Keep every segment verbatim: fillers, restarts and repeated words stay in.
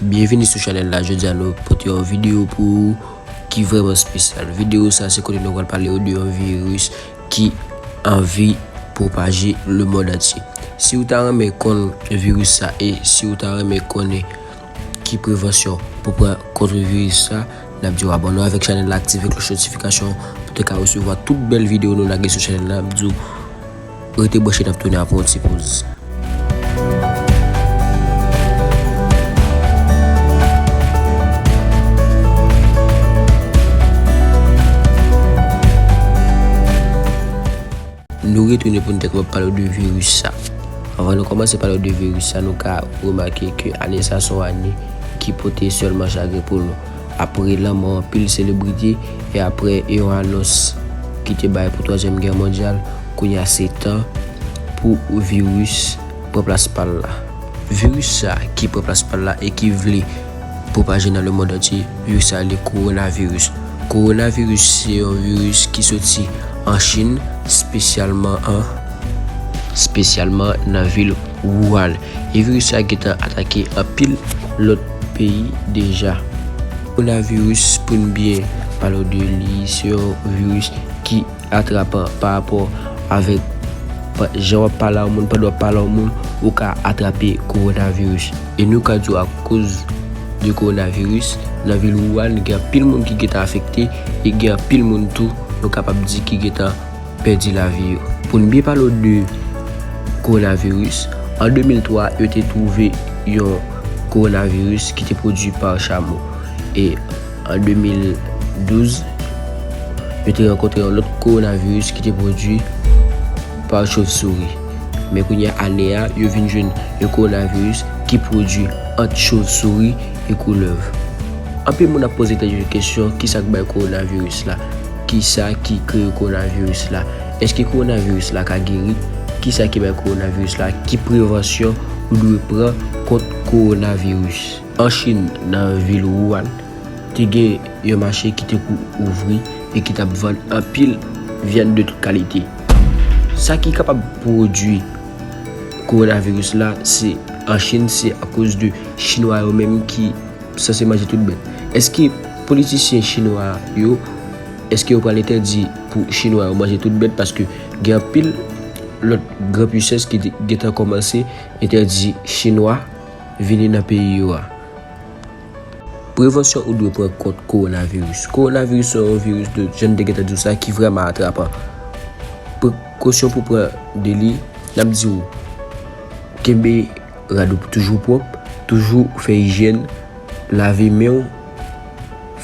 Byenvini sou chanèl la. Jodi a nou pote yon videyo pou ou ki vrèman espesyal. Videyo sa se kote nou pral pale w de yon viris ki anvi pwopaje lemonn antye. Si w ta renmen konn viris sa e si w ta renmen konnen ki prevansyon pou pran kont viris sa, n ap di w abòne w avèk chanèl la, aktive klòch notifikasyon pou te ka resevwa tout bèl videyo nou lage sou chanèl la. N ap di w rete branche, n ap tounen apre yon ti poz. Nou retounen pou n te kapab pale w de viris sa. Anvan nou kòmanse pale w de viris sa, nou ka remake ke ane sa se yon ane ki pote sèlman chagren pou nou. Apre lanmò anpil selebrite e apre yon anons ki te bay pou twazyèm gè mondyal, kounye a se tan pou viris pran plas pa l la. Viris sa ki pran plas pa l la e ki vle pwopaje nan lemonn antye, viris sa rele kowonaviris. Kowonaviris se yon viris ki soti an Chin, espesyalman an, espesyalman nan vil Wuhan. E viris sa gentan atake anpil lòt peyi deja. Kowonaviris, pou n byen pale w de li, se yon viris ki atrapan pa rapò avèk pa, jan w ap pale a yon moun, pandan w ap pale a yon moun, ou ka atrape kowonaviris. E nou ka di w akoz de kowonaviris, nan vil Wuhan, gen anpil moun ki gentan afekte e gen anpil moun tou, nou kapab di, ki gentan pèdi lavi yo. Pou n byen pale w de kowonaviris, an de mil twa, yo te twouve yon kowonaviris ki te pwodui pa chamo. E an de mil douz, yo te rankontre yon lòt kowonaviris ki te pwodui pa chofsouri. Men kounye a, ane a, yo vin jwenn yon kowonaviris ki pwodui ant chofsouri e koulèv. Anpil moun ap poze tèt yo kesyon, kisa k bay kowonaviris la? Kisa ki kreye kowonaviris la? Èske kowonaviris la ka geri? Kisa ki bay kowonaviris la? Ki prevansyon ou dwe pran kont kowonaviris? An Chin, nan vil Wuhan, te gen yon mache ki te pou ouvri e ki t ap vann anpil vyann de tout kalite. Sa ki kapab pwodui kowonaviris la, se an Chin, se akoz de Chinwa yo menm ki sanse manje tout bèt. Èske politisyen chinwa yo, èske yo pral entèdi pou Chinwa yo manje tout bèt? Paske gen anpil lòt gran pisans ki te, gentan kòmanse entèdi Chinwa vini nan peyi yo a. Prevansyon ou dwe pran kont kowonaviris. Kowonaviris se yon viris de, jan n te gentan di w sa, ki vrèman atrapan. Prekosyon pou pran de li, n ap di w, kenbe rad ou toujou pwòp, toujou fè ijyèn, lave men w,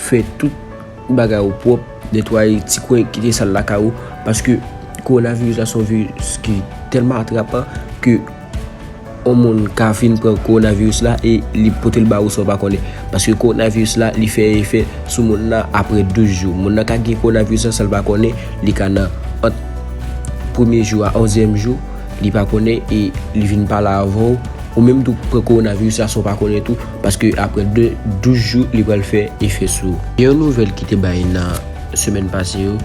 fè tout bagay ou pwòp, netwaye ti kwen ki te sal lakay ou, paske kowonaviris la se yon viris ki tèlman atrapan ke yon moun ka fin pran kowonaviris la e li pote l ba ou san w pa konnen. Paske kowonaviris la, li fè efè sou moun nan apre douz jou. Moun nan ka gen kowonaviris la san l pa konnen, li ka nan ant premye jou a onzyèm jou, li pa konnen e li vin pale avè w. Ou menm tou pran kowonaviris la san w pa konnen tou, paske apre de, douz jou, li pral fè efè sou ou. Gen yon nouvèl ki te bay nan semèn pase yo,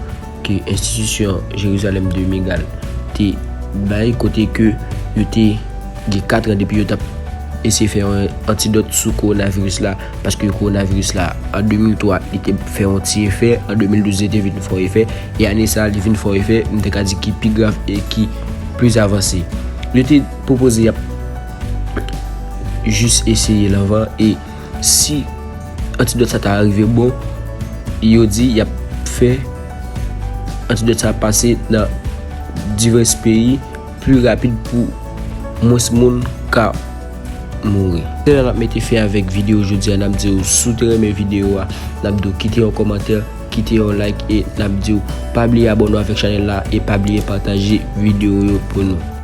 ke enstitisyon Jerizalèm de Migal te bay, kote ke yo te gen kat an depi yo t ap eseye fè yon antidòt sou kowonaviris la, paske kowonaviris la, an de mil twa, li te fè yon ti efè, an de mil douz, li te vin fè yon efè, e ane sa a, li vin fè yon efè, m te ka di ki pi grav e ki plis avanse. Yo te pwopoze y ap jis eseye l anvan, e si antidòt sa ta rive bon, yo di y ap fè antidòt sa pase nan divès peyi pli rapid pou mwens moun ka mouri. Se la n ap mete fen avèk videyo jodi a. N ap di w, si w te renmen videyo a, n ap di w kite yon kòmantè, kite yon like e n ap di w pa bliye abòne w avèk chanèl la e pa bliye pataje videyo yo pou nou.